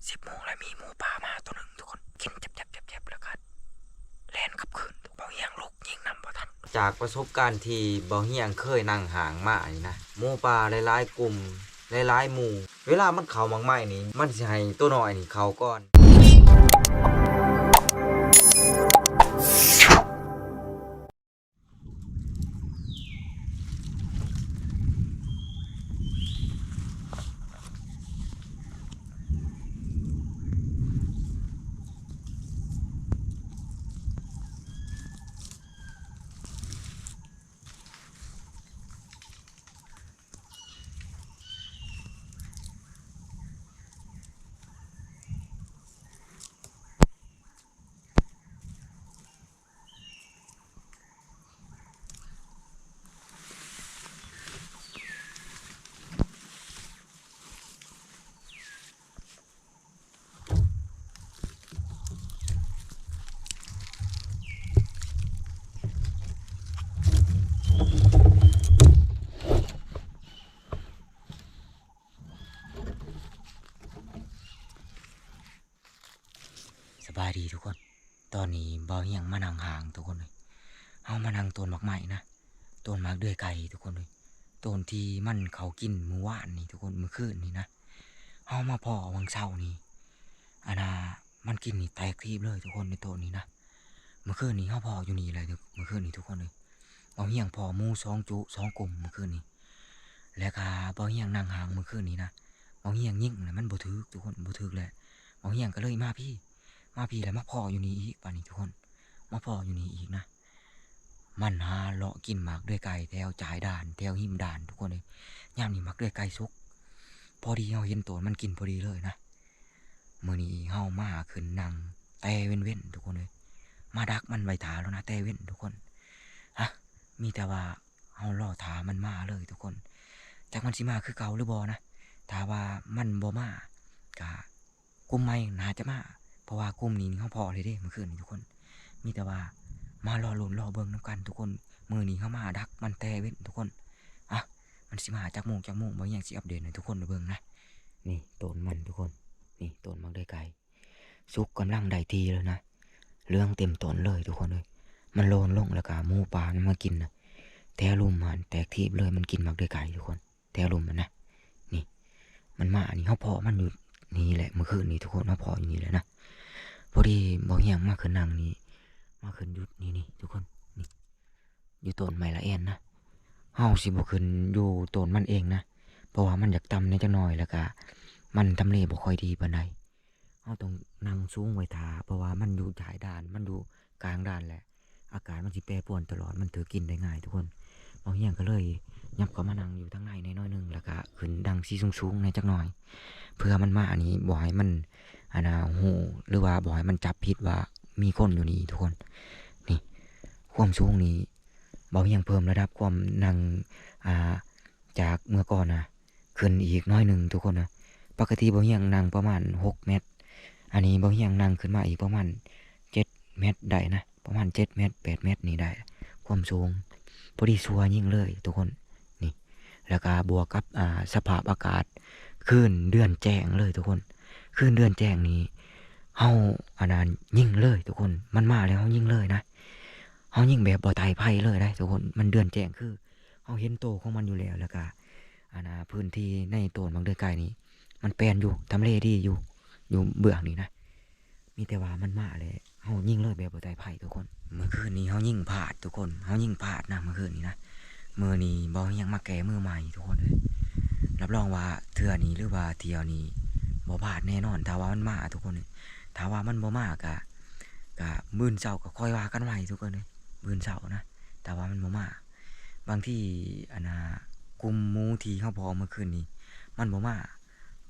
ສິບໂມງແລ້ວ ມີໝູປ່າມາໂຕໜຶ່ງທຸກຄົນ ກິນແຈບໆໆໆ ແລ້ວກໍແລ່ນກັບຄືນ. ເບົາຮຽງລຸກຍິງນຳບໍ່ທັນ. ຈາກປະສົບການທີ່ເບົາຮຽງເຄີຍນັ່ງຫ້າງມານີ້ນະ ໝູປ່າຫຼາຍໆກຸ່ມ ຫຼາຍໆໝູ່ ເວລາມັນເຂົ້າໝາກໄມ້ນີ້ ມັນຊິໃຫ້ໂຕນ້ອຍນີ້ເຂົ້າກ່ອນ. ສະບາຍດີທຸກຄົນ. ຕອນນີ້ເບົາຮຽງມານັ່ງຫ້າງທຸກຄົນເອີຍ. ເຮົາມານັ່ງຕົ້ນໝາກໄມ້ນະ ຕົ້ນໝາກເດືອຍໄກ່ທຸກຄົນເອີຍ. ຕົ້ນທີ່ມັນເຂົ້າກິນມື້ວານນີ້ທຸກຄົນ ມື້ຄືນນີ້ນະ. ເຮົາມາພໍ້ຫວ່າງເຊົ້ານີ້ ອັນນ່າ ມັນກິນນີ້ແຕກຖີບເລີຍທຸກຄົນ ໃນຕົ້ນນີ້ນະ. ມື້ຄືນນີ້ເຮົາພໍ້ຢູ່ນີ້ແຫຼະ ມື້ຄືນນີ້ທຸກຄົນເອີຍ. ເບົາຮຽງພໍ້ໝູສອງຈຸສອງກຸ່ມມື້ຄືນນີ້ ແລ້ວກະເບົາຮຽງນັ່ງຫ້າງມື້ຄືນນີ້ນະ. ເບົາຮຽງຍິງແລ້ວມັນບໍ່ຖືກທຸກຄົນ ບໍ່ຖືກແຫຼະ. ເບົາຮຽງກໍເລີຍມາພີ້ ມາພີ້ແລ້ວມາພໍ້ຢູ່ນີ້ອີກ ບາດນີ້ທຸກຄົນ ມາພໍ້ຢູ່ນີ້ອີກນະ. ມັນຫາເລາະກິນໝາກເດືອຍໄກ່ແຖວຈາຍດ່ານ ແຖວຮິມດ່ານທຸກຄົນເອີຍ. ຍາມນີ້ໝາກເດືອຍໄກ່ສຸກ ພໍດີເຮົາເຫັນໂຕນມັນກິນພໍດີເລີຍນະ. ມື້ນີ້ເຮົາມາຂຶ້ນນັ່ງແຕ່ເວັນໆ ທຸກຄົນເອີຍ. ມາດັກມັນໄວ້ຖ້າແລ້ວນະ ແຕ່ເວັນທຸກຄົນ. ຮະ ມີແຕ່ວ່າເຮົາລໍຖ້າມັນມາເລີຍທຸກຄົນ. ຈັກມັນຊິມາຄືເກົ່າຫຼືບໍ່ນະ. ຖ້າວ່າມັນບໍ່ມາ ກະກຸ່ມໃໝ່ໜ້າຈະມາ ເພາະວ່າກຸ່ມນີ້ເຮົາພໍ້ເລີຍເດ້ມື້ຄືນນີ້ທຸກຄົນ. ມີແຕ່ວ່າມາລໍລຸ້ນລໍເບິ່ງນຳກັນທຸກຄົນ. ມື້ນີ້ເຮົາມາດັກມັນແຕ່ເວັນທຸກຄົນ. ອະ ມັນຊິມາຈັກໂມງຈັກໂມງ ເບົາຮຽງຊິອັບເດດໃຫ້ທຸກຄົນໄດ້ເບິ່ງນະ. ນີ້ຕົ້ນມັນທຸກຄົນ ນີ້ຕົ້ນໝາກເດືອຍໄກ່ ສຸກກຳລັງໄດ້ທີ່ແລ້ວນະ ເຫຼືອງເຕັມຕົ້ນເລີຍທຸກຄົນເອີຍ. ມັນໂລນລົງແລ້ວກະໝູປ່າມັນມາກິນນະ ແຖວລຸ່ມຫັ້ນແຕກຖີບເລີຍ ມັນກິນໝາກເດືອຍໄກ່ທຸກຄົນ ແຖວລຸ່ມຫັ້ນນະ. ນີ້ມັນມາ ອັນນີ້ເຮົາພໍ້ມັນຢູ່ນີ້ແຫຼະ ມື້ຄືນນີ້ທຸກຄົນ ເຮົາພໍ້ຢູ່ນີ້ແຫຼະນະ. ພໍດີເບົາຮຽງມາຂຶ້ນນັ່ງນີ້ ມາຂຶ້ນຢູ່ນີ້ໆ ທຸກຄົນ ນີ້ ຢູ່ຕົ້ນໄມ້ລະແອ່ນນະ. ເຮົາຊິບໍ່ຂຶ້ນຢູ່ຕົ້ນມັນເອງນະ ເພາະວ່າມັນຢາກຕ່ຳແດ່ຈັກໜ້ອຍ ແລ້ວກະມັນທຳເລບໍ່ຄ່ອຍດີປານໃດ. ເຮົາຕ້ອງນັ່ງສູງໄວ້ຖ້າ ເພາະວ່າມັນຢູ່ທ້າຍດ່ານ ມັນຢູ່ກາງດ່ານແຫຼະ ອາກາດມັນຊິແປປວນຕະຫຼອດ ມັນຖືກກິນໄດ້ງ່າຍທຸກຄົນ. ເບົາຮຽງກໍເລີຍຫຍັບເຂົ້າມານັ່ງຢູ່ທາງໃນແດ່ໜ້ອຍໜຶ່ງ ແລ້ວກະຂຶ້ນນັ່ງທີ່ສູງໆແດ່ຈັກໜ້ອຍ ເພື່ອມັນມານີ້ບໍ່ໃຫ້ມັນ ອັນນ່າ ຮູ້ ຫຼືວ່າບໍ່ໃຫ້ມັນຈັບຜິດວ່າມີຄົນຢູ່ນີ້ທຸກຄົນ. ນີ້ ຄວາມສູງນີ້ ເບົາຮຽງເພີ່ມລະດັບຄວາມນັ່ງ ອ່າ ຈາກເມື່ອກ່ອນນະ ຂຶ້ນອີກໜ້ອຍໜຶ່ງທຸກຄົນນະ. ປົກກະຕິເບົາຮຽງນັ່ງປະມານຫົກແມັດ ອັນນີ້ເບົາຮຽງນັ່ງຂຶ້ນມາອີກປະມານເຈັດແມັດໄດ້ນະ ປະມານເຈັດແມັດ ແປດແມັດນີ້ໄດ້ ຄວາມສູງ. ພໍດີຊົ່ວຍິງເລີຍທຸກຄົນ ນີ້ ແລ້ວກະບວກກັບ ອ່າ ສະພາບອາກາດຄືນເດືອນແຈ້ງເລີຍທຸກຄົນ. ຄືນເດືອນແຈ້ງນີ້ ເຮົາ ອັນນັ້ນ ຍິງເລີຍທຸກຄົນ ມັນມາແລ້ວເຮົາຍິງເລີຍນະ. ເຮົາຍິງແບບບໍ່ຕາຍໄພເລີຍໄດ໋ທຸກຄົນ ມັນເດືອນແຈ້ງ ຄືເຮົາເຫັນໂຕຂອງມັນຢູ່ແລ້ວ ແລ້ວກະ ອັນນ່າ ພື້ນທີ່ໃນໂຕນໝາກເດືອຍໄກ່ນີ້ ມັນແປນຢູ່ ທຳເລດີຢູ່ ຢູ່ເບື້ອງນີ້ນະ. ມີແຕ່ວ່າມັນມາແລ້ວ ເຮົາຍິງເລີຍແບບບໍ່ຕາຍໄພທຸກຄົນ. ມື້ຄືນນີ້ເຮົາຍິງພາດທຸກຄົນ ເຮົາຍິງພາດນະມື້ຄືນນີ້ນະ. ມື້ນີ້ເບົາຮຽງມາແກ້ມືໃໝ່ທຸກຄົນເອີຍ. ຮັບຮອງວ່າເທື່ອນີ້ ຫຼືວ່າທ່ຽວນີ້ບໍ່ພາດແນ່ນອນ ຖ້າວ່າມັນມາທຸກຄົນເອີຍ. ຖ້າວ່າມັນບໍ່ມາກະ ກະມື້ເຊົ້າກໍຄ່ອຍວ່າກັນໃໝ່ທຸກຄົນເອີຍ ມື້ເຊົ້ານະ ຖ້າວ່າມັນບໍ່ມາ. ບາງທີ ອັນນ່າ ກຸ່ມໝູທີ່ເຮົາພໍ້ມື້ຄືນນີ້ມັນບໍ່ມາ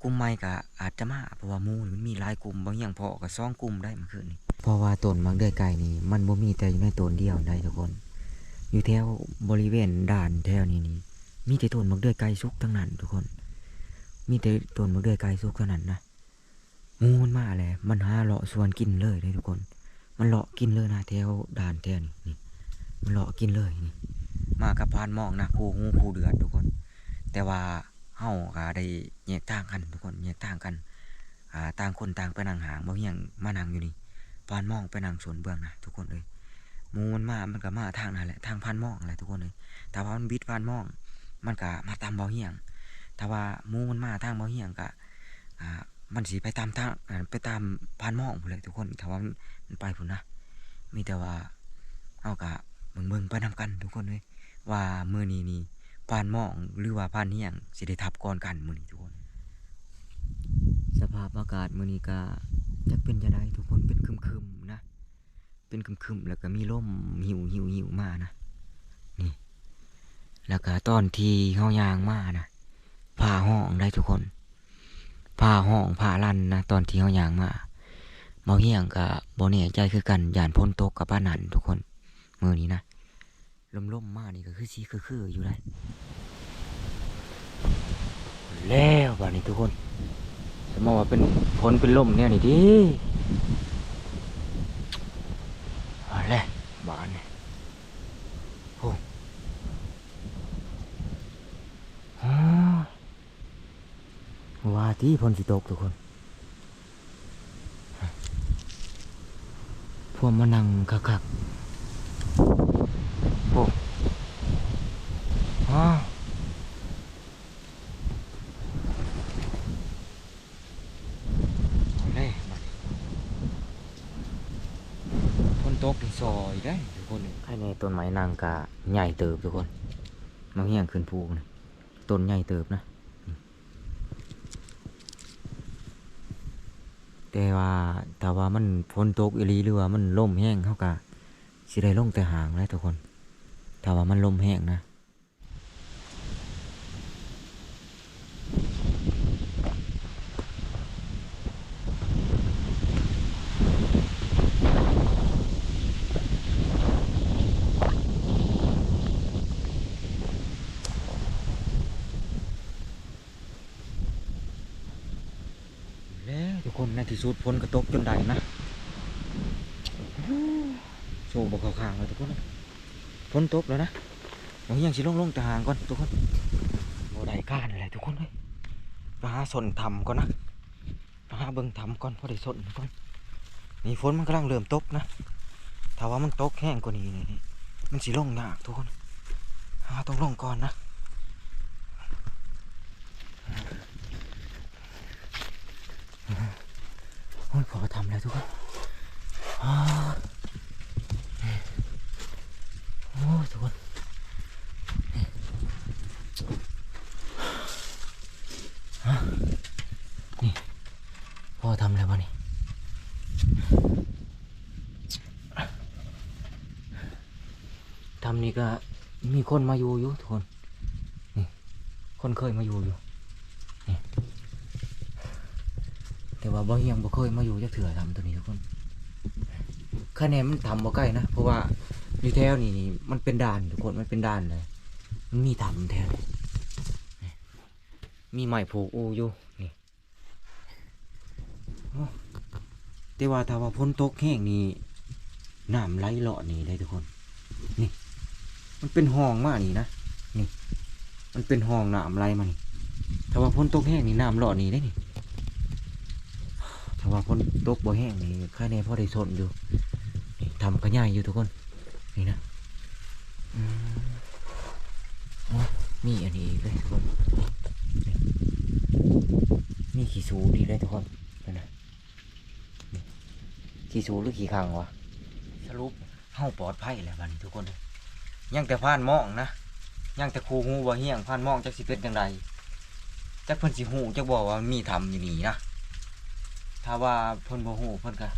ກຸ່ມໃໝ່ກໍອາດຈະມາ ເພາະວ່າໝູນີ້ມັນມີຫຼາຍກຸ່ມ ບາງຢ່າງພໍ້ກໍສອງກຸ່ມໄດ໋ມື້ຄືນນີ້. ເພາະວ່າຕົ້ນໝາກເດືອຍໄກ່ນີ້ມັນບໍ່ມີແຕ່ຢູ່ໃນຕົ້ນດຽວໄດ໋ທຸກຄົນ ຢູ່ແຖວບໍລິເວນດ່ານແຖວນີ້ນີ້ ມີແຕ່ຕົ້ນໝາກເດືອຍໄກ່ສຸກທັງນັ້ນທຸກຄົນ ມີແຕ່ຕົ້ນໝາກເດືອຍໄກ່ສຸກເທົ່ານັ້ນນະ. ໝູມັນມາແລ້ວ ມັນຫາເລາະສວນກິນເລີຍເດ້ທຸກຄົນ ມັນເລາະກິນເລີຍນະ ແຖວດ່ານແຖວນີ້ ນີ້ ມັນເລາະກິນເລີຍນີ້. ມາກັບພານມອງນະ ຄູ່ຫູຄູ່ເດືອດທຸກຄົນ ແຕ່ວ່າເຮົາກໍໄດ້ແຍກທາງກັນທຸກຄົນ ແຍກທາງກັນ. ອ ຕ່າງຄົນຕ່າງໄປນັ່ງຫ້າງ ບ່າວຮຽງມານັ່ງຢູ່ນີ້ ພານມອງໄປນັ່ງໂຊນເບື້ອງນະທຸກຄົນເອີຍ. ໝູມັນມາ ມັນກໍມາທາງນັ້ນແຫຼະ ທາງພານມອງແຫຼະທຸກຄົນເອີຍ. ຖ້າວ່າມັນບິດພານມອງ ມັນກໍມາຕາມບ່າວຮຽງ. ຖ້າວ່າໝູມັນມາທາງບ່າວຮຽງກໍ ອ່າ ມັນຊິໄປຕາມທາງ ໄປຕາມພານມອງພຸ້ນແຫຼະທຸກຄົນ ຖ້າວ່າມັນ ມັນໄປພຸ້ນນະ. ມີແຕ່ວ່າເຮົາກໍເບິ່ງໆໄປນຳກັນທຸກຄົນເອີຍ ວ່າມື້ນີ້ນີ້ພານມອງ ຫຼືວ່າພານຮຽງຊິໄດ້ທັບກ່ອນກັນມື້ນີ້ທຸກຄົນ. ສະພາບອາກາດມື້ນີ້ກໍຈັກເປັນຈັ່ງໃດທຸກຄົນ ເປັນຄຶມໆນະ ເປັນຄຶມໆ ແລ້ວກໍມີລົມຫິວໆໆມານະ ນີ້. ແລ້ວກໍຕອນທີ່ເຮົາຍ່າງມານະ ຟ້າຮ້ອງໄດ໋ທຸກຄົນ ຟ້າຮ້ອງຟ້າລັ່ນນະ ຕອນທີ່ເຮົາຍ່າງມາ. ບ່າວຮຽງກໍບໍ່ແນ່ໃຈຄືກັນ ຢ້ານຝົນຕົກກໍປານນັ້ນທຸກຄົນ ມື້ນີ້ນະ. ລົມໆມານີ້ກໍຄືຊິຄືໆຢູ່ໄດ໋. ແລ້ວບາດນີ້ທຸກຄົນ ສະມມຸດວ່າເປັນຝົນເປັນລົມແນວນີ້ຕິ ເອົາແຫຼະບາດນີ້ ໂອ້ ອາ ວ່າຕິຝົນຊິຕົກທຸກຄົນ. ພວກມານັ່ງຄັກໆ ໂອ້ ຮະ ເອົາແລ້ວບາດນີ້ ຝົນຕົກນີ້ຊອຍໄດ໋ທຸກຄົນ. ໄຄແນ່ຕົ້ນໄມ້ນັ່ງກະໃຫຍ່ເຕີບທຸກຄົນ ມາຮຽງຂຶ້ນພູນີ້ ຕົ້ນໃຫຍ່ເຕີບນະ. ແຕ່ວ່າຖ້າວ່າມັນຝົນຕົກອີ່ຫຼີ ຫຼືວ່າມັນລົມແຮງ ເຮົາກະຊິໄດ້ລົງແຕ່ຫ້າງແຫຼະທຸກຄົນ ຖ້າວ່າມັນລົມແຮງນະ. ແລ້ວທຸກຄົນ ໃນທີ່ສຸດຝົນກໍຕົກຈົນໄດ້ນະ ໂຊບໍ່ເຂົ້າຂ້າງເລີຍທຸກຄົນ. ຝົນຕົກແລ້ວນະ ບໍ່ຮຽງຊິລົງ ລົງແຕ່ຫ້າງກ່ອນທຸກຄົນ. ບໍ່ໄດ້ການແລ້ວທຸກຄົນເອີຍ ໄປຫາຊົນຖ້ຳກ່ອນນະ ຫາເບິ່ງຖ້ຳກ່ອນ ພໍໄດ້ຊົນກ່ອນ. ນີ້ຝົນມັນກຳລັງເລີ່ມຕົກນະ ຖ້າວ່າມັນຕົກແຮງກວ່ານີ້ນີ້ ມັນຊິລົງຍາກທຸກຄົນ ເຮົາຕ້ອງລົງກ່ອນນະ. ໂອ້ຍ ພໍຖ້ຳແລ້ວທຸກຄົນ ອາ ໂອ້ຍ ທຸກຄົນ ນີ້ ພໍຖ້ຳແລ້ວບໍ່ນີ້? ຖ້ຳນີ້ກໍມີຄົນມາຢູ່ຢູ່ທຸກຄົນ ນີ້ ຄົນເຄີຍມາຢູ່ຢູ່ ນີ້ ແຕ່ວ່າບໍ່ຮຽງບໍ່ເຄີຍມາຢູ່ຈັກເທື່ອຖ້ຳໂຕນີ້ທຸກຄົນ. ຄະແນນມັນຖ້ຳບໍ່ໃກ້ນະ ເພາະວ່າຢູ່ແຖວນີ້ນີ້ມັນເປັນດ່ານທຸກຄົນ ມັນເປັນດ່ານເລີຍ ມັນມີຖ້ຳແຖວນີ້ ມີໄມ້ຜູກອູຢູ່ນີ້. ໂອ້ ແຕ່ວ່າຖ້າວ່າຝົນຕົກແຮງນີ້ ນ້ຳໄຫຼເລາະນີ້ໄດ໋ທຸກຄົນ ນີ້ ມັນເປັນຮ່ອງມານີ້ນະ ນີ້ ມັນເປັນຮ່ອງນ້ຳໄຫຼມານີ້ ຖ້າວ່າຝົນຕົກແຮງນີ້ ນ້ຳເລາະນີ້ເດ້ນີ້. ຖ້າວ່າຝົນຕົກບໍ່ແຮງນີ້ ຄະແນນພໍໄດ້ຊົນຢູ່ ຖ້ຳກະໃຫຍ່ຢູ່ທຸກຄົນ. ນີ້ນະ ອືມ ໂອ້ ມີອັນນີ້ອີກເດ້ທຸກຄົນ ນີ້ ມີຂີ້ສູດອີກເດ້ທຸກຄົນ ເຫັນນະ ນີ້ ຂີ້ສູດຫຼືຂີ້ຂັງວະ? ສະຫຼຸບເຮົາປອດໄພແລ້ວບາດນີ້ທຸກຄົນເອີຍ ຍັງແຕ່ພານມອງນະ ຍັງແຕ່ຄູ່ຫູບໍ່ຮຽງ ພານມອງຈັກຊິເປັນຈັ່ງໃດ ຈັກເພິ່ນຊິຮູ້ຈັກບໍ່ວ່າມີຖ້ຳຢູ່ນີ້ນະ. ຖ້າວ່າເພິ່ນບໍ່ຮູ້ ເພິ່ນກໍ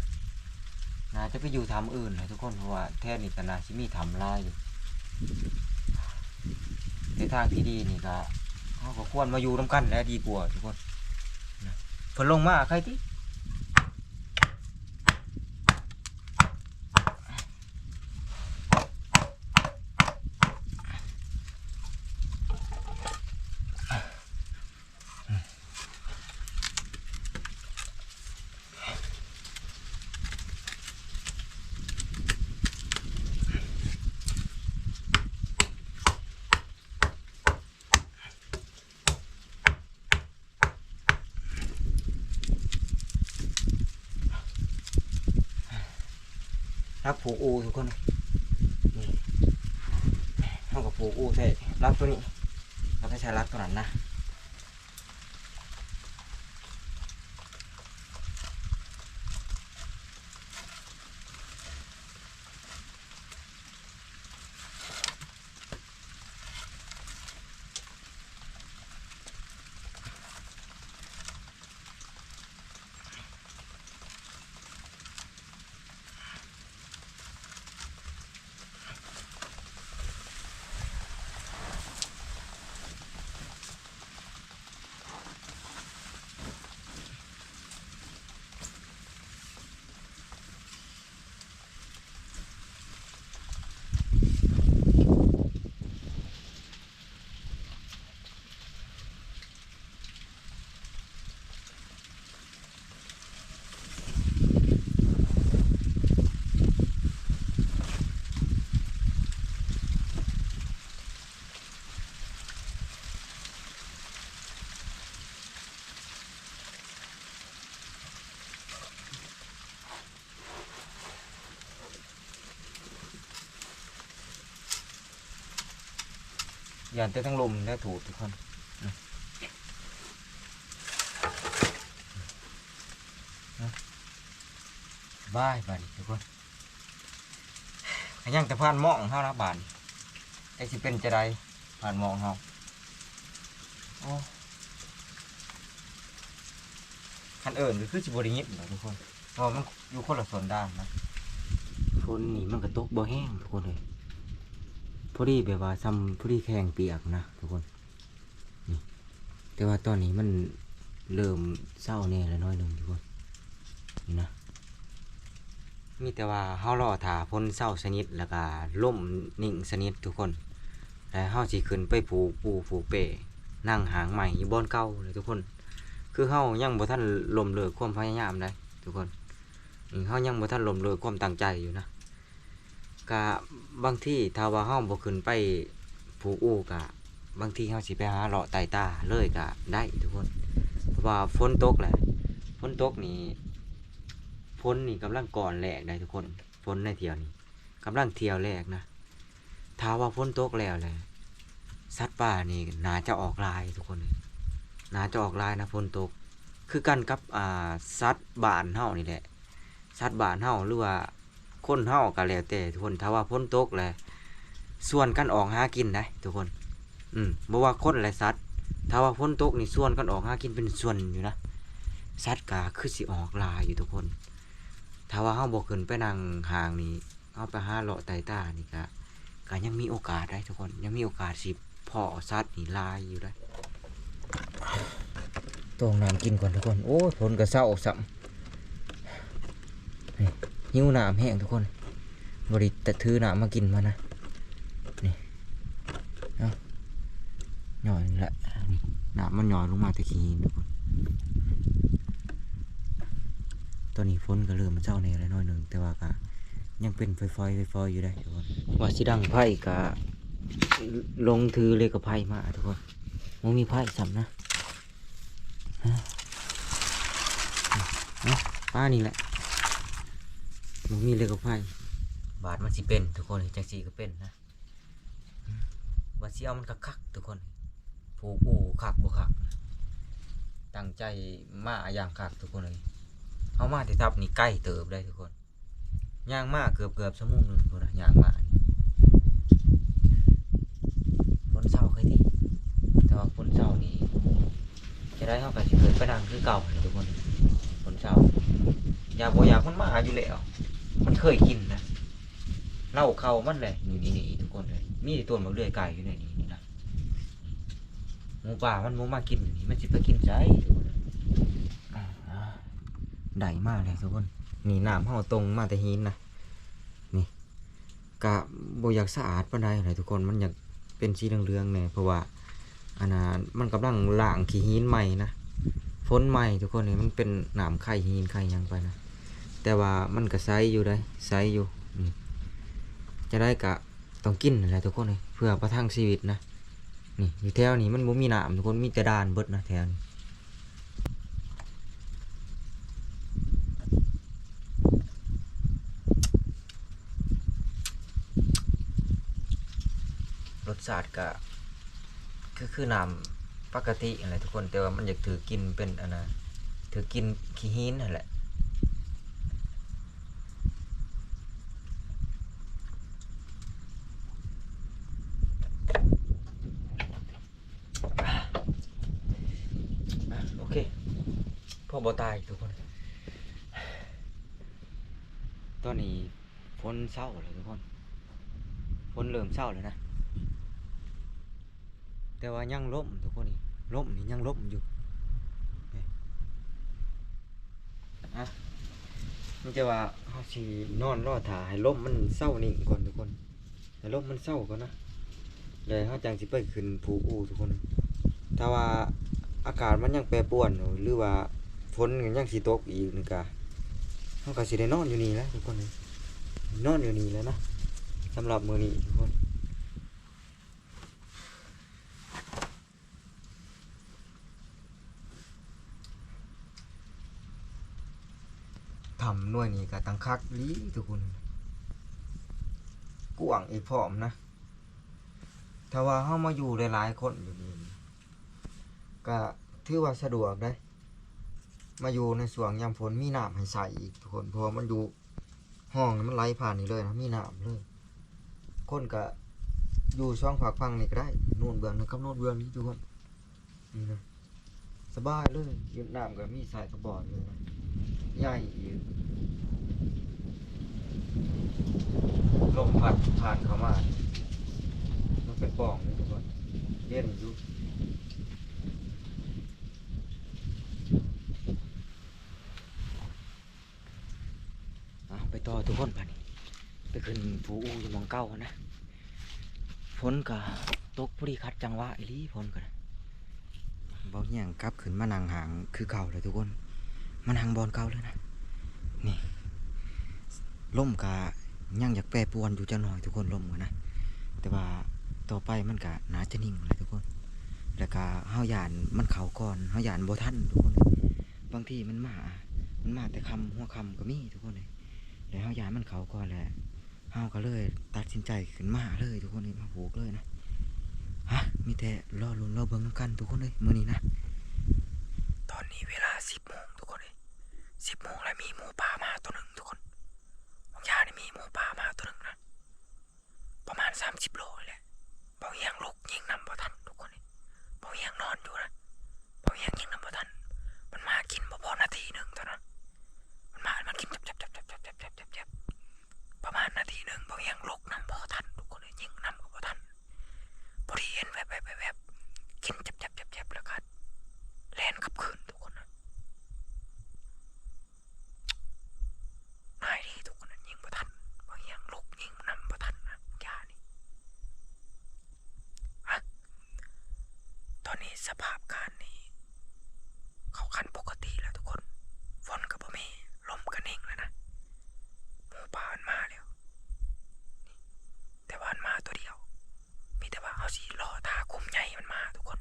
ໜ້າຈະໄປຢູ່ຖ້ຳອື່ນແຫຼະທຸກຄົນ ເພາະວ່າແຖວນີ້ກໍໜ້າຊິມີຖ້ຳຫຼາຍຢູ່ ແຕ່ທາງທີ່ດີນີ້ກໍ ເຮົາກໍຄວນມາຢູ່ນຳກັນແຫຼະດີກວ່າທຸກຄົນນະ. ເພິ່ນລົງມາໃຄຕິ. ຫຼັກຜູກອູທຸກຄົນ. ນີ້ ເຮົາກໍຜູກອູໃສ່ຫຼັກຕົວນີ້ ແລ້ວກໍໃສ່ຫຼັກຕົວນັ້ນນະ. ຢ້ານແຕ່ທັງລົມແລ້ວ ໂຖ ທຸກຄົນ. ສະບາຍບາດນີ້ທຸກຄົນ. ກໍຍັງແຕ່ຜ່ານໝອງເຮົານະບາດນີ້ ຈັກຊິເປັນຈັ່ງໃດ ຜ່ານໝອງເຮົາ. ໂອ້ ຄັນເອີ້ນກໍຄືຊິບໍ່ໄດ້ຍິນດອກທຸກຄົນ ເພາະວ່າມັນຢູ່ຄົນລະສ່ວນທາງນະ. ຝົນນີ້ມັນກໍຕົກບໍ່ແຮງທຸກຄົນເອີຍ ພໍດີແບບວ່າຊ່ຳພໍດີແຂ້ງປຽກນະທຸກຄົນ. ນີ້ ແຕ່ວ່າຕອນນີ້ມັນເລີ່ມເຊົາແດ່ລະໜ້ອຍໜຶ່ງທຸກຄົນ ນີ້ນະ. ມີແຕ່ວ່າເຮົາລໍຖ້າຝົນເຊົາສະໜິດ ແລ້ວກະລົມນິ່ງສະໜິດທຸກຄົນ ແລ້ວເຮົາຊິຂຶ້ນໄປຜູກປູຜູກເປ້ ນັ່ງຫ້າງໄມ້ຢູ່ບ່ອນເກົ່າເລີຍທຸກຄົນ. ຄືເຮົາຍັງບໍ່ທັນລົ້ມເລີກຄວາມພະຍາຍາມໃດ໋ທຸກຄົນ. ນີ້ ເຮົາຍັງບໍ່ທັນລົ້ມເລີກຄວາມຕັ້ງໃຈຢູ່ນະ. ກະບາງທີຖ້າວ່າເຮົາບໍ່ຂຶ້ນໄປຜູກອູກະ ບາງທີເຮົາຊິໄປຫາເລາະໃຕ້ຕາເລີຍກະໄດ້ທຸກຄົນ. ເພາະວ່າຝົນຕົກແຫຼະ ຝົນຕົກນີ້ ຝົນນີ້ກຳລັງກ່ອນແລກໄດ໋ທຸກຄົນ. ຝົນໃນຖ້ຽວນີ້ກຳລັງຖ້ຽວແລກນະ. ຖ້າວ່າຝົນຕົກແລ້ວແຫຼະ ສັດປ່ານີ້ໜ້າຈະອອກຫຼາຍທຸກຄົນເອີຍ ໜ້າຈະອອກຫຼາຍນະ ຝົນຕົກ. ຄືກັນກັບ ອ່າ ສັດບ້ານເຮົານີ້ແຫຼະ ສັດບ້ານເຮົາ ຫຼືວ່າ ຄົນເຮົາກໍແລ້ວແຕ່ທຸກຄົນ ຖ້າວ່າຝົນຕົກແລ້ວຊວນກັນອອກຫາກິນໄດ໋ທຸກຄົນ. ອືມ ບໍ່ວ່າຄົນ ແລະ ສັດ ຖ້າວ່າຝົນຕົກນີ້ຊວນກັນອອກຫາກິນເປັນສ່ວນຢູ່ນະ. ສັດກໍຄືຊິອອກຫຼາຍຢູ່ທຸກຄົນ. ຖ້າວ່າເຮົາບໍ່ຂຶ້ນໄປນັ່ງຫ້າງນີ້ ເຮົາໄປຫາເລາະໃຕ້ຕານີ້ກະ ກະຍັງມີໂອກາດໄດ໋ທຸກຄົນ ຍັງມີໂອກາດຊິພໍ້ສັດນີ້ຫຼາຍຢູ່ໄດ໋. ຕ້ອງນ້ຳກິນກ່ອນທຸກຄົນ. ໂອ້ຍ ຝົນກະເຊົາຊ້ຳ ນີ້ ຫິວນ້ຳແຮງທຸກຄົນ ບໍ່ໄດ້ຖືນ້ຳມາກິນມານະ. ນີ້ ເອົາ ຍ້ອຍນີ້ແຫຼະ ນີ້ ນ້ຳມັນຍ້ອຍລົງມາແຕ່ຂີ້ຫີນທຸກຄົນ. ຕອນນີ້ຝົນກໍເລີ່ມເຊົາແດ່ລະໜ້ອຍໜຶ່ງ ແຕ່ວ່າກໍຍັງເປັນຝອຍໆ ຝອຍໆຢູ່ເດ້ທຸກຄົນ. ວ່າຊິດັງໄຟກໍຫຼົງຖືເລກະໄຟມາທຸກຄົນ ບໍ່ມີໄຟຊ້ຳນະ. ເອົາ ປານນີ້ແຫຼະ ບໍ່ມີເລກະໄຟ. ບາດມັນຊິເປັນທຸກຄົນ ຈັ່ງຊີ້ກໍເປັນນະ. ວ່າຊິເອົາມັນຄັກໆທຸກຄົນ ຜູກອູກຄັກບໍ່ຄັກ ຕັ້ງໃຈມາຢ່າງຄັກທຸກຄົນເອີຍ. ເຮົາມາແຕ່ທັບນີ້ໄກເຕີບໄດ໋ທຸກຄົນ ຍ່າງມາເກືອບໆຊົ່ວໂມງໜຶ່ງພຸ້ນນະ ຍ່າງມາ. ຝົນເຊົາຄ່ອຍຕິ ຖ້າວ່າຝົນເຊົານີ້ ຈະໄດ້ເຮົາກໍຊິຂຶ້ນໄປນັ່ງຄືເກົ່າຫັ້ນແຫຼະທຸກຄົນ. ຝົນເຊົາ ຢາກບໍ່ຢາກມັນມາຢູ່ແລ້ວ ມັນເຄີຍກິນນະ. ເລົ້າເຂົ້າມັນແຫຼະ ນີ້ໆໆ ທຸກຄົນເອີຍ ມີແຕ່ຕົ້ນບັກເດືອຍໄກ່ຢູ່ໃນນີ້ນະ. ໝູປ່າມັນບໍ່ມາກິນຢູ່ນີ້ ມັນຊິໄປກິນໃສທຸກຄົນເອີຍ. ອ່າ ໄດ້ມາແລ້ວທຸກຄົນ ນີ້ນ້ຳເຮົາຕົງມາແຕ່ຫີນນະ. ນີ້ ກະບໍ່ຢາກສະອາດປານໃດຫັ້ນແຫຼະທຸກຄົນ ມັນຢາກເປັນສີເຫຼືອງໆແດ່ ເພາະວ່າ ອັນນ່າ ມັນກຳລັງລ້າງຂີ້ຫີນໃໝ່ນະ ຝົນໃໝ່ທຸກຄົນເອີຍ ມັນເປັນນ້ຳໄຄຫີນໄຄຫຍັງໄປນະ. ແຕ່ວ່າມັນກະໃສຢູ່ເດ້ ໃສຢູ່. ອືມ ຈັ່ງໃດກະຕ້ອງກິນຫັ້ນແຫຼະທຸກຄົນເອີຍ ເພື່ອປະທັງຊີວິດນະ. ນີ້ ຢູ່ແຖວນີ້ມັນບໍ່ມີນ້ຳທຸກຄົນ ມີແຕ່ດ່ານເບິດນະແຖວນີ້. ຊາດກະຄື ຄືນ້ຳປະກະຕິຫັ້ນແຫຼະທຸກຄົນ, ແຕ່ວ່າມັນຢາກຖືກກິ່ນເປັນອັນນ່າ ຖືກກິ່ນຂີ້ຫີນຫັ້ນແຫຼະ. ອ່ະ ໂອເຄ ພໍບໍ່ຕາຍທຸກຄົນ. ຕອນນີ້ຝົນເຊົາແລ້ວທຸກຄົນ, ຝົນເລີ່ມເຊົາແລ້ວນະ, ແຕ່ວ່າຍັງລົມທຸກຄົນ. ນີ້ລົມນີ້ຍັງລົມຢູ່. ອ່ະ ມີແຕ່ວ່າເຮົາຊິນອນລໍຖ້າໃຫ້ລົມມັນເຊົານິ່ງກ່ອນທຸກຄົນ. ໃຫ້ລົມມັນເຊົາກ່ອນນະ ແລ້ວເຮົາຈັ່ງຊິໄປຂຶ້ນພູອູທຸກຄົນ. ຖ້າວ່າອາກາດມັນຍັງແປປວນຢູ່ ຫຼືວ່າຝົນຍັງຊິຕົກອີກນີ້ກະ ເຮົາກະຊິໄດ້ນອນຢູ່ນີ້ແຫຼະທຸກຄົນ, ນອນຢູ່ນີ້ແຫຼະນະ ສຳລັບມື້ນີ້ທຸກຄົນ. ຖ້ຳໜ່ວຍນີ້ກະຕັ້ງຄັກອີ່ຫຼີທຸກຄົນ, ກວ້າງອີກພ້ອມນະ. ຖ້າວ່າເຮົາມາຢູ່ຫຼາຍໆຄົນຢູ່ນີ້ ກະຖືວ່າສະດວກເດ້, ມາຢູ່ໃນຊ່ວງຍາມຝົນ ມີນ້ຳໃຫ້ໃຊ້ອີກທຸກຄົນ, ເພາະວ່າມັນຢູ່ ຮ່ອງນີ້ມັນໄຫຼຜ່ານນີ້ເລີຍນະ, ມີນ້ຳເລີຍ. ຄົນກະຢູ່ສອງຟາກຝັ່ງນີ້ກະໄດ້, ໂນນເບື້ອງນັ້ນກັບໂນນເບື້ອງນີ້ທຸກຄົນ. ນີ້ນະ ສະບາຍເລີຍ, ຢູ່ນ້ຳກະມີໃສ່ກະບອນເລີຍນະ, ໃຫຍ່ອີກ. ລົມພັດຜ່ານເຂົ້າມາ ມັນເປັນປ່ອງເລີຍທຸກຄົນ, ເຢັນຢູ່. ອ່ະ ໄປຕໍ່ທຸກຄົນ, ບາດນີ້ໄປຂຶ້ນພູອູຢູ່ໝ່ອງເກົ່າຫັ້ນນະ. ຝົນກະຕົກພໍດີຂັດຈັງຫວະອີ່ຫຼີ, ຝົນກະນະ. ເບົາຮຽງກັບຂຶ້ນມານັ່ງຫ້າງຄືເກົ່າແລ້ວທຸກຄົນ, ມານັ່ງບ່ອນເກົ່າເລີຍນະ. ນີ້ ລົມກະຍັງຢາກແປປວນຢູ່ຈັກໜ້ອຍທຸກຄົນ, ລົມກະນະ, ແຕ່ວ່າຕໍ່ໄປມັນກະໜ້າຈະນິ່ງແລ້ວທຸກຄົນ. ແລ້ວກະເຮົາຢ້ານມັນເຂົ້າກ່ອນ, ເຮົາຢ້ານບໍ່ທັນທຸກຄົນ. ບາງທີມັນມາ ມັນມາແຕ່ຄ່ຳ ຫົວຄ່ຳກະມີທຸກຄົນເອີຍ, ແລ້ວເຮົາຢ້ານມັນເຂົ້າກ່ອນແຫຼະ ເຮົາກະເລີຍຕັດສິນໃຈຂຶ້ນມາເລີຍທຸກຄົນເອີຍ, ມາຜູກເລີຍນະ. ຮະ ມີແຕ່ລໍລຸ້ນລໍເບິ່ງນຳກັນທຸກຄົນເອີຍ ມື້ນີ້ນະ. ຕອນນີ້ເວລາສິບໂມງທຸກຄົນເອີຍ, ສິບໂມງແລ້ວ ມີໝູປ່າມາໂຕໜຶ່ງທຸກຄົນ. ບາງຢ່າງນີ້ມີໝູປ່າມາໂຕໜຶ່ງນະ ປະມານສາມສິບໂລນີ້ແຫຼະ. ເບົາຮຽງລຸກຍິງນຳບໍ່ທັນທຸກຄົນເອີຍ, ເບົາຮຽງນອນຢູ່ນະ, ເບົາຮຽງຍິງນຳບໍ່ທັນ. ມັນມາກິນບໍ່ພໍນາທີໜຶ່ງເທົ່ານັ້ນ, ມັນມາ ມັນກິນຈັບໆໆໆໆ ປະມານນາທີໜຶ່ງ ເບົາຮຽງລຸກນຳບໍ່ທັນທຸກຄົນເອີຍ, ຍິງນຳກະບໍ່ທັນ. ພໍດີເຫັນແວບໆໆໆ ກິນຈັບໆໆໆ ແລ້ວກະແລ່ນກັບຄືນທຸກຄົນນະ. ນາຍເດ້ທຸກຄົນນະ ຍິງບໍ່ທັນ, ບາງຢ່າງລຸກຍິງນຳບໍ່ທັນນະ ຢ່ານີ້. ອະ ຕອນນີ້ສະພາບການນີ້ເຂົ້າຂັ້ນປົກກະຕິແລ້ວທຸກຄົນ, ຝົນກະບໍ່ມີ, ລົມກະນິ່ງແລ້ວນະ, ໝູປ່າມັນມາແລ້ວ. ແຕ່ວ່າມັນມາໂຕດຽວ, ມີແຕ່ວ່າເຮົາຊິລໍຖ້າກຸ່ມໃຫຍ່ມັນມາທຸກຄົນ.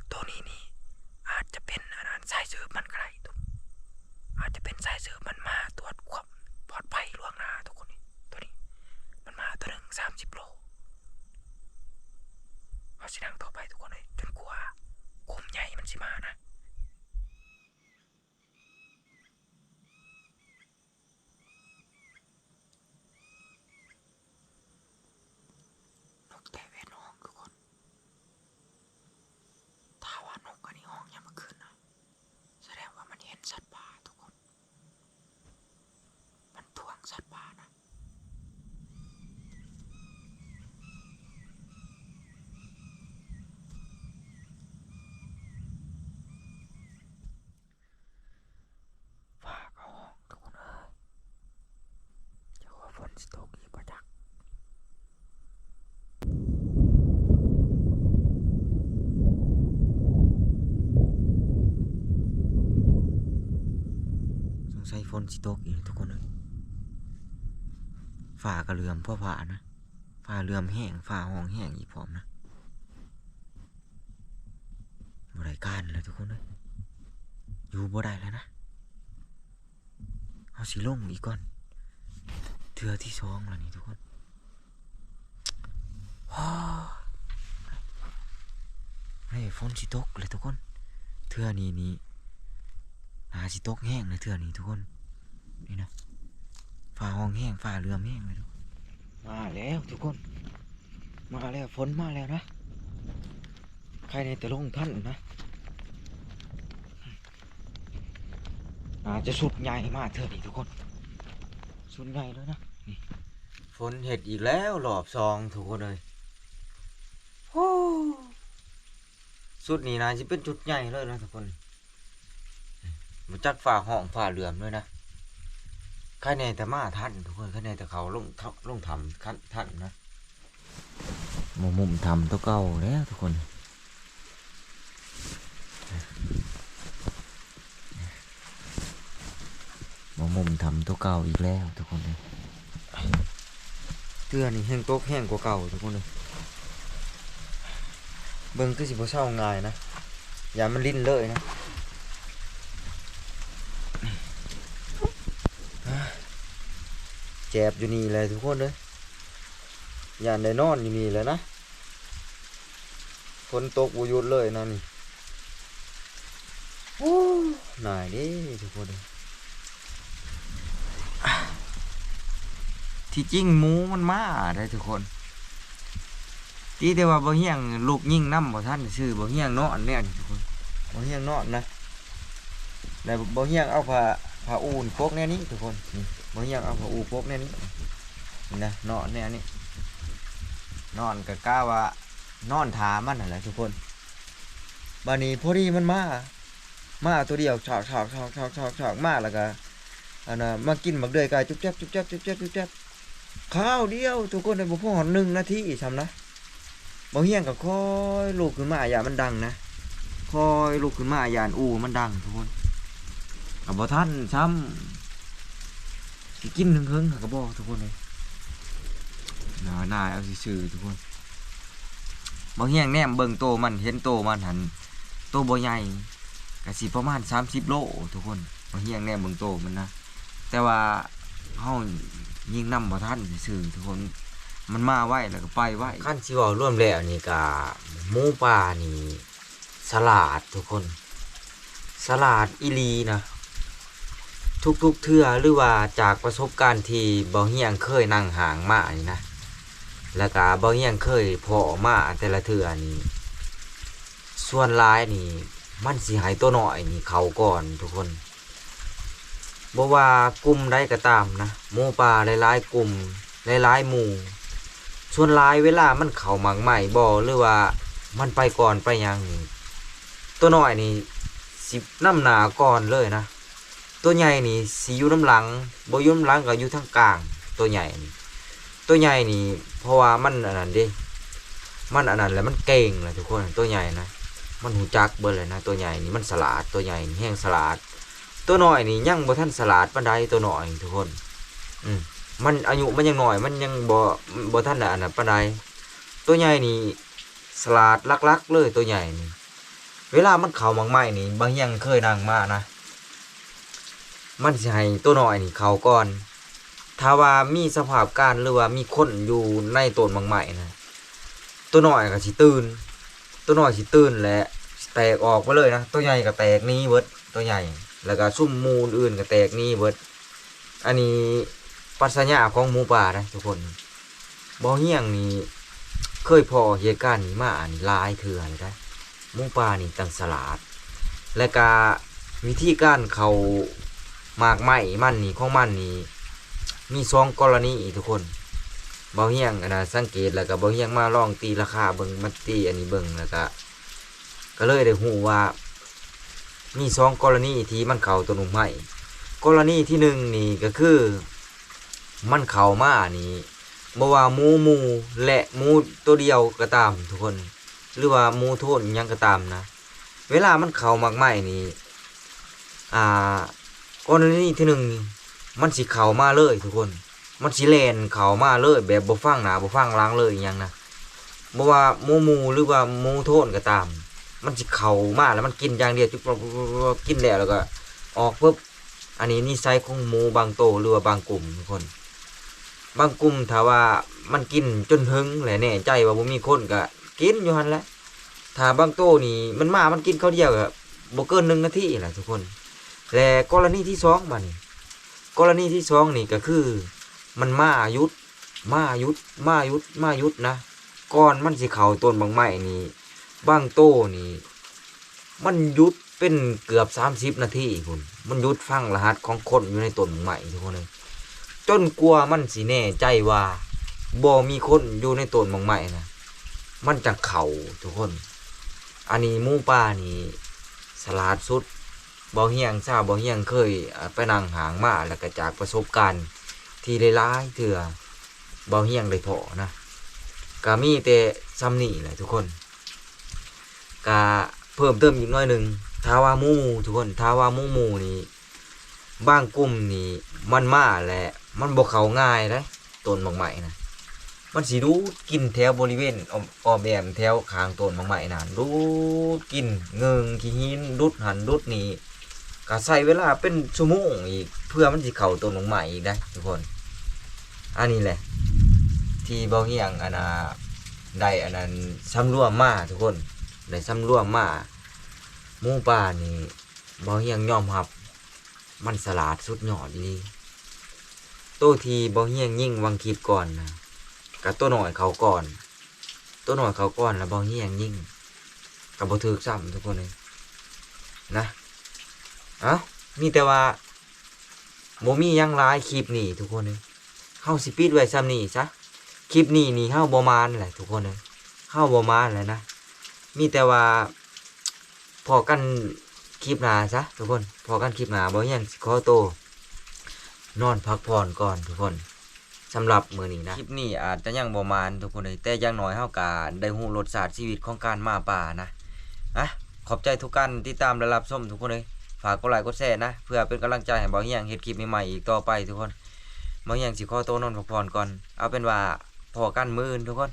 ໂຕນີ້ນີ້ອາດຈະເປັນອັນນັ້ນ ສາຍສືບມັນກະໄດ້ທຸກ, ອາດຈະເປັນສາຍສືບມັນມາຕວດຄວາມປອດໄພລ່ວງໜ້າທຸກຄົນ. ໂຕນີ້ມັນມາໂຕໜຶ່ງສາມສິບໂລ. ເຮົາຊິນັ່ງຕໍ່ໄປທຸກຄົນເອີຍ ຈົນກວ່າກຸ່ມໃຫຍ່ມັນຊິມານະ. ນົກແຕ່ເວັດຮ້ອງທຸກຄົນ. ຖ້າວ່ານົກອັນນີ້ຮ້ອງຍາມກາງຄືນນະ ສະແດງວ່າມັນເຫັນສັດປ່າທຸກຄົນ, ມັນທວງສັດປ່ານະ. ຟ້າກະຮ້ອງທຸກຄົນເອີຍ, ຈັກວ່າຝົນຊິຕົກອີກບໍ່ຈັກ. ສົງໄສຝົນຊິຕົກອີກທຸກຄົນເອີຍ, ຟ້າກະເຫຼື້ອມຟ້າໆນະ, ຟ້າເຫຼື້ອມແຮງ, ຟ້າຮ້ອງແຮງອີກພ້ອມນະ. ບໍ່ໄດ້ການແລ້ວທຸກຄົນເອີຍ, ຢູ່ບໍ່ໄດ້ແລ້ວນະ. ເຮົາຊິລົງອີກກ່ອນ, ເທື່ອທີສອງແລ້ວນີ້ທຸກຄົນ. ໂອ້ ເຮີ້ຍ ຝົນຊິຕົກເລີຍທຸກຄົນ ເທື່ອນີ້ນີ້ ໜ້າຊິຕົກແຮງເລີຍເທື່ອນີ້ທຸກຄົນ ນີ້ນະ ຟ້າຮ້ອງແຮງ ຟ້າເຫຼື້ອມແຮງເລີຍທຸກຄົນ ມາແລ້ວທຸກຄົນ ມາແລ້ວ ຝົນມາແລ້ວນະ ໃຄແນ່ແຕ່ລົງທັນນະ ໜ້າຈະຊຸດໃຫຍ່ມາເທື່ອນີ້ທຸກຄົນ ຊຸດໃຫຍ່ເລີຍນະ ນີ້ ຝົນເຮັດອີກແລ້ວລອບສອງທຸກຄົນເອີຍ ໂອ້ ຊຸດນີ້ໜ້າຊິເປັນຊຸດໃຫຍ່ເລີຍນະທຸກຄົນ ບໍ່ຈັກຟ້າຮ້ອງຟ້າເຫຼື້ອມເລີຍນະ ໃຄແນ່ແຕ່ມາທັນທຸກຄົນ ໃຄແນ່ແຕ່ເຂົາລົງ ລົງຖ້ຳທັນນະ ໝໍມຸມຖ້ຳຕົວເກົ່າແລ້ວທຸກຄົນ ໝໍມຸມຖ້ຳຕົວເກົ່າອີກແລ້ວທຸກຄົນເອີຍ ເທື່ອນີ້ແຮງຕົກແຮງກວ່າເກົ່າທຸກຄົນເອີຍ ເບິ່ງຄືຊິບໍ່ເຊົາງ່າຍນະ ຢ້ານມັນລິນເລີຍນະ ແຈບຢູ່ນີ້ແຫຼະທຸກຄົນເອີຍ ຢ້ານໄດ້ນອນຢູ່ນີ້ແຫຼະນະ ຝົນຕົກບໍ່ຢຸດເລີຍນະນີ້ ໂອ້ ໜ້າຍເດ້ທຸກຄົນເອີຍ ທີ່ຈິງໝູມັນມາໄດ໋ທຸກຄົນ ຕິແຕ່ວ່າບ່າວຮຽງລຸກຍິງນຳບໍ່ທັນຊື່ ບ່າວຮຽງນອນແນວນີ້ທຸກຄົນ ບ່າວຮຽງນອນນະ ແລ້ວບ່າວຮຽງເອົາຜ້າ ຜ້າອູ່ປົກແນວນີ້ທຸກຄົນ ນີ້ ບ່າວຮຽງເອົາຜ້າອູ່ປົກແນວນີ້ ນີ້ນະ ນອນແນວນີ້ ນອນກະກະວ່າ ນອນຖ້າມັນຫັ້ນແຫຼະທຸກຄົນ ບາດນີ້ພໍດີມັນມາ ມາໂຕດຽວ ຊອກໆໆໆ ມາແລ້ວກະ ອັນນ່າ ມາກິນໝາກເດືອຍກາຍຈຸບແຈບ ຈຸບແຈບ ຈຸບແຈບ ຈຸບແຈບ ຄາວດຽວທຸກຄົນເອີຍ ບໍ່ພໍຮອດໜຶ່ງນາທີຊ້ຳນະ ບ່າວຮຽງກະຄ່ອຍລຸກຂຶ້ນມາ ຢ້ານມັນດັງນະ ຄ່ອຍລຸກຂຶ້ນມາ ຢ້ານອູ່ມັນດັງທຸກຄົນ ກະບໍ່ທັນຊ້ຳ ຊິກິນເຖິງເຫິງກະບໍ່ທຸກຄົນເອີຍ ໜ້າ ໜ້າຍເອົາຊື່ໆທຸກຄົນ ບ່າວຮຽງແນມເບິ່ງໂຕມັນ ເຫັນໂຕມັນຫັ້ນ ໂຕບໍ່ໃຫຍ່ ກະຊິປະມານສາມສິບໂລທຸກຄົນ ບ່າວຮຽງແນມເບິ່ງໂຕມັນນະ ແຕ່ວ່າເຮົາຍິງນຳບໍ່ທັນຊື່ໆທຸກຄົນ ມັນມາໄວແລ້ວກະໄປໄວ ຄັນຊິເວົ້າລວມແລ້ວນີ້ກະ ໝູປ່ານີ້ ສະຫຼາດທຸກຄົນ ສະຫຼາດອີ່ຫຼີນະ ທຸກໆເທື່ອ ຫຼືວ່າຈາກປະສົບການທີ່ບ່າວຮຽງເຄີຍນັ່ງຫ້າງມານີ້ນະ ແລ້ວກະບ່າວຮຽງເຄີຍພໍ້ມາແຕ່ລະເທື່ອນີ້ ສ່ວນຫຼາຍນີ້ ມັນຊິໃຫ້ໂຕນ້ອຍນີ້ເຂົ້າກ່ອນທຸກຄົນ. ບໍ່ວ່າກຸ່ມໃດກໍຕາມນະ, ໝູປ່າຫຼາຍໆກຸ່ມ, ຫຼາຍໆໝູ່, ສ່ວນຫຼາຍເວລາມັນເຂົ້າໝາກໄມ້ບໍ່ ຫຼືວ່າມັນໄປກ່ອນໄປຫຍັງນີ້, ຕົວນ້ອຍນີ້ຊິນຳໜ້າກ່ອນເລີຍນະ, ຕົວໃຫຍ່ນີ້ຊິຢູ່ນຳຫຼັງ, ບໍ່ຢູ່ນຳຫຼັງກໍຢູ່ທາງກາງ, ຕົວໃຫຍ່ນີ້. ຕົວໃຫຍ່ນີ້ ເພາະວ່າມັນອັນນັ້ນເດ້ ມັນອັນນັ້ນແຫຼະ ມັນເກັ່ງແຫຼະທຸກຄົນ. ຕົວໃຫຍ່ນະ ມັນຮູ້ຈັກເບິດແຫຼະນະ, ຕົວໃຫຍ່ນີ້ມັນສະຫຼາດ, ຕົວໃຫຍ່ນີ້ແຮງສະຫຼາດ. ຕົວນ້ອຍນີ້ຍັງບໍ່ທັນສະຫຼາດປານໃດ, ຕົວນ້ອຍນີ້ທຸກຄົນ. ອືມ ມັນອາຍຸມັນຍັງນ້ອຍ, ມັນຍັງບໍ່ ບໍ່ທັນໄດ້ອັນນັ້ນປານໃດ. ຕົວໃຫຍ່ນີ້ສະຫຼາດຫຼັກໆເລີຍ, ຕົວໃຫຍ່ນີ້. ເວລາມັນເຂົ້າໝາກໄມ້ນີ້, ບາງຮຽງເຄີຍນັ່ງມານະ, ມັນຊິໃຫ້ຕົວນ້ອຍນີ້ເຂົ້າກ່ອນ. ຖ້າວ່າມີສະພາບການ ຫຼືວ່າມີຄົນຢູ່ໃນຕົ້ນໝາກໄມ້ນະ, ຕົວນ້ອຍກໍຊິຕື່ນ, ຕົວນ້ອຍຊິຕື່ນ ແລະ ຊິແຕກອອກໄປເລີຍນະ, ຕົວໃຫຍ່ກໍແຕກໜີເບິດ, ຕົວໃຫຍ່ ແລ້ວກໍຊຸມໝູ່ອື່ນໆກໍແຕກໜີເບິດ. ອັນນີ້ປັດຊະຍາຂອງໝູປ່ານະທຸກຄົນ. ເບົາຮຽງນີ້ເຄີຍພໍ້ເຫດການນີ້ມານີ້ຫຼາຍເທື່ອແລ້ວໃດ໋. ໝູປ່ານີ້ຕ່າງສະຫຼາດ ແລະກະວິທີການເຂົ້າໝາກໄມ້ມັນນີ້ ຂອງມັນນີ້ມີສອງກໍລະນີທຸກຄົນ. ເບົາຮຽງອັນນະສັງເກດ ແລ້ວກະເບົາຮຽງມາລອງຕີລາຄາເບິ່ງ ມາຕີອັນນີ້ເບິ່ງ ແລ້ວກະ ກໍເລີຍໄດ້ຮູ້ວ່າມີສອງກໍລະນີທີ່ມັນເຂົ້າຕົ້ນໝາກໄມ້. ກໍລະນີທີໜຶ່ງນີ້ກໍຄື ມັນເຂົ້າມານີ້ ບໍ່ວ່າໝູໝູ່ ແລະ ໝູຕົວດຽວກໍຕາມທຸກຄົນ ຫຼືວ່າໝູໂທນຫຍັງກໍຕາມນະ, ເວລາມັນເຂົ້າໝາກໄມ້ນີ້ ອ່າ ກໍລະນີທີໜຶ່ງນີ້ ມັນຊິເຂົ້າມາເລີຍທຸກຄົນ. ມັນຊິແລ່ນເຂົ້າມາເລີຍ ແບບບໍ່ຟັງໜ້າບໍ່ຟັງຫຼັງເລີຍອີ່ຫຍັງນະ, ບໍ່ວ່າໝູໝູ່ ຫຼືວ່າໝູໂທນກໍຕາມ, ມັນຊິເຂົ້າມາແລ້ວມັນກິນຢ່າງດຽວ ຈຸບ ກິນແລ້ວ ແລ້ວກໍອອກປຶບ. ອັນນີ້ນິໄສຂອງໝູບາງໂຕ ຫຼືວ່າບາງກຸ່ມທຸກຄົນ. ບາງກຸ່ມຖ້າວ່າມັນກິນຈົນເຖິງ ແລະ ແນ່ໃຈວ່າບໍ່ມີຄົນ ກໍກິນຢູ່ຫັ້ນແຫຼະ. ຖ້າບາງໂຕນີ້ມັນມາ ມັນກິນຄາວດຽວກໍບໍ່ເກີນໜຶ່ງນາທີແຫຼະທຸກຄົນ. ແລະ ກໍລະນີທີສອງ ບາດນີ້ ກໍລະນີທີສອງນີ້ກໍຄື ມັນມາຢຸດ ມາຢຸດ ມາຢຸດ ມາຢຸດນະ. ກ່ອນມັນຊິເຂົ້າຕົ້ນໝາກໄມ້ນີ້ ບາງໂຕນີ້ ມັນຢຸດເປັນເກືອບສາມສິບນາທີພຸ້ນ. ມັນຢຸດຟັງລະຫັດຂອງຄົນຢູ່ໃນຕົ້ນໝາກໄມ້ທຸກຄົນເອີຍ. ຈົນກວ່າມັນຊິແນ່ໃຈວ່າບໍ່ມີຄົນຢູ່ໃນຕົ້ນໝາກໄມ້ນະ ມັນຈັ່ງເຂົ້າທຸກຄົນ. ອັນນີ້ໝູປ່ານີ້ສະຫຼາດສຸດ. ເບົາຮຽງ ຊາວເບົາຮຽງເຄີຍ ອາ ໄປນັ່ງຫ້າງມາ ແລ້ວກໍຈາກປະສົບການທີ່ຫຼາຍໆເທື່ອ ເບົາຮຽງໄດ້ພໍ້ນະ. ກໍມີແຕ່ຊ່ຳນີ້ແຫຼະທຸກຄົນ. ກະເພີ່ມເຕີມອີກໜ້ອຍໜຶ່ງ ຖ້າວ່າໝູໝູ່ທຸກຄົນ ຖ້າວ່າໝູໝູ່ນີ້ ບາງກຸ່ມນີ້ມັນມາແລ້ວ ມັນບໍ່ເຂົ້າງ່າຍເດ້ ຕົ້ນໝາກໄມ້ນະ. ມັນຊິດູດກິນແຖວບໍລິເວນອ້ອມ ອ້ອມແອ້ມແຖວຂ້າງຕົ້ນໝາກໄມ້ນັ້ນ ດູດກິນເງິ່ງຂີ້ຫີນ ດຸດຫັ້ນດຸດນີ້ ກະໃຊ້ເວລາເປັນຊົ່ວໂມງອີກ ເພື່ອມັນຊິເຂົ້າຕົ້ນໝາກໄມ້ອີກໄດ໋ທຸກຄົນ. ອັນນີ້ແຫຼະທີ່ເບົາຮຽງ ອັນນ່າ ໄດ້ອັນນັ້ນ ສຳລວມມາທຸກຄົນ ໄດ້ສຳລວມມາ. ໝູປ່ານີ້ເບົາຮຽງຍອມຮັບ ມັນສະຫຼາດສຸດຍອດອີ່ຫຼີ. ໂຕທີ່ເບົາຮຽງຍິງຫວ່າງຄລິບກ່ອນນະ ກະໂຕນ້ອຍເຂົ້າກ່ອນ ໂຕນ້ອຍເຂົ້າກ່ອນ ແລ້ວເບົາຮຽງຍິງ ກະບໍ່ຖືກຊ້ຳທຸກຄົນເອີຍນະ. ເອົ້າ ມີແຕ່ວ່າ ບໍ່ມີຫຍັງຫຼາຍຄລິບນີ້ທຸກຄົນເອີຍ ເຮົາຊິປິດໄວ້ຊ່ຳນີ້ຊະ. ຄລິບນີ້ນີ້ເຮົາບໍ່ມານແຫຼະທຸກຄົນເອີຍ ເຮົາບໍ່ມານແຫຼະນະ. ມີແຕ່ວ່າພໍ້ກັນຄລິບໜ້າຊະທຸກຄົນ ພໍ້ກັນຄລິບໜ້າ. ເບົາຮຽງຊິຂໍໂຕນອນພັກຜ່ອນກ່ອນທຸກຄົນ ສຳລັບມື້ນີ້ນະ. ຄລິບນີ້ອາດຈະຍັງບໍ່ມານທຸກຄົນເອີຍ ແຕ່ຢ່າງໜ້ອຍເຮົາກະໄດ້ຮູ້ລົດຊາດຊີວິດຂອງການມາປ່ານະ. ອະ ຂອບໃຈທຸກການຕິດຕາມ ແລະ ຮັບຊົມທຸກຄົນເອີຍ. ຝາກກົດໄລກົດແຊນະ ເພື່ອເປັນກຳລັງໃຈໃຫ້ເບົາຮຽງເຮັດຄລິບໃໝ່ໆອີກຕໍ່ໄປທຸກຄົນ. ເບົາຮຽງຊິຂໍໂຕນອນພັກຜ່ອນກ່ອນ. ເອົາເປັນວ່າພໍ້ກັນມື້ອື່ນທຸກຄົນ.